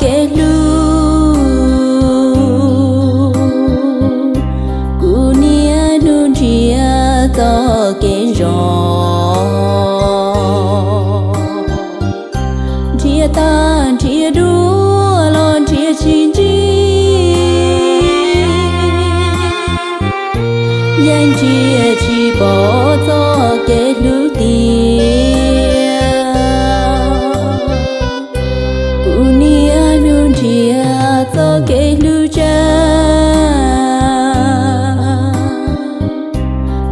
kev hlub. Kuv niaj hnub nrhiav txoj kev zoo, nrhiav tag nrhiav dua los nrhiav tsis ntsib, yeej nrhiav tsis pom txoj kev hlub tiag. Kuv niaj hnub nrhiav txoj kev hlub tshaj,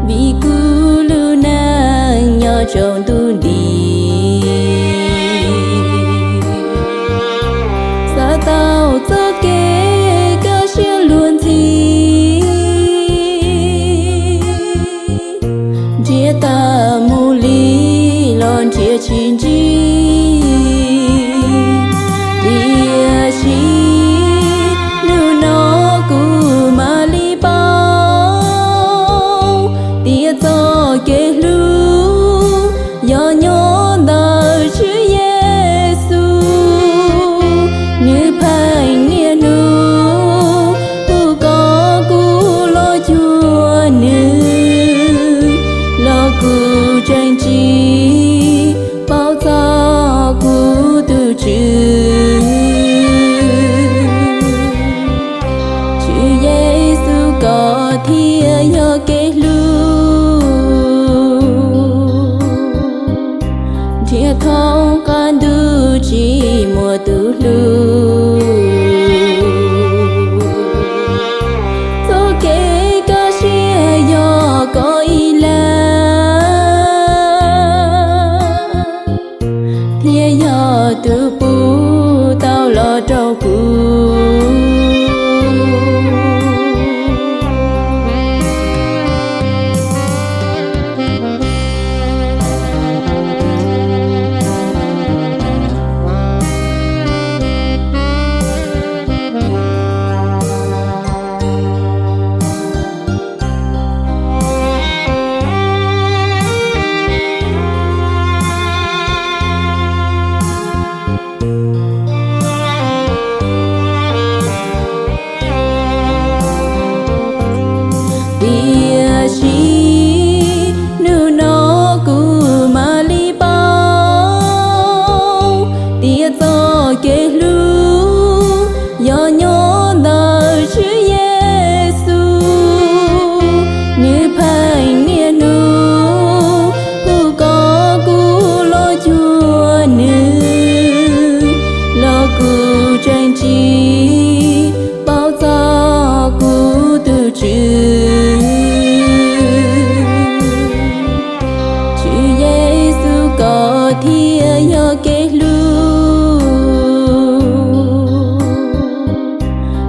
vim kuv lub neej nyob rau ntuj nti, xav tau txoj kev kaj siab luag ntxhi, nrhiav tag mus li los nrhiav tsis ntsib. Tiam sis hnub no kuv mam li paub tias txoj kev hlub yog nyob ntawm Tswv Yexus. Nws pheej niaj hnub hu kom kuv los cuag nws, los kuv tseem tsis paub txog kuv tus Tswv. Tswv Yexus, koj thiaj yog kev hlub, nrhiav thoob qab ntuj tsis muaj tus hlub. Txoj kev kaj siab yog koj ib leeg, thiaj yog tus pub tau los rau kuv. Tiam sis hnub no kuv mam li paub tias txoj kev hlub yog nyob ntawm Tswv Yexus. Nws pheej niaj hnub hu kom kuv los cuag nws, los kuv tseem tsis paub txog kuv tus Tswv. Tswv Yexus, koj thiaj yog kev hlub,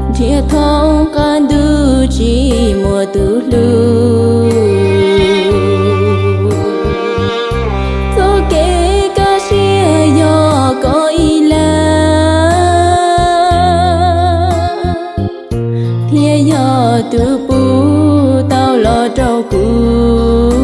nrhiav thoob qab ntuj tsis muaj tus hlub. Txoj kev kaj siab yog koj ib leeg, thiaj yog tus pub tau los rau kuv.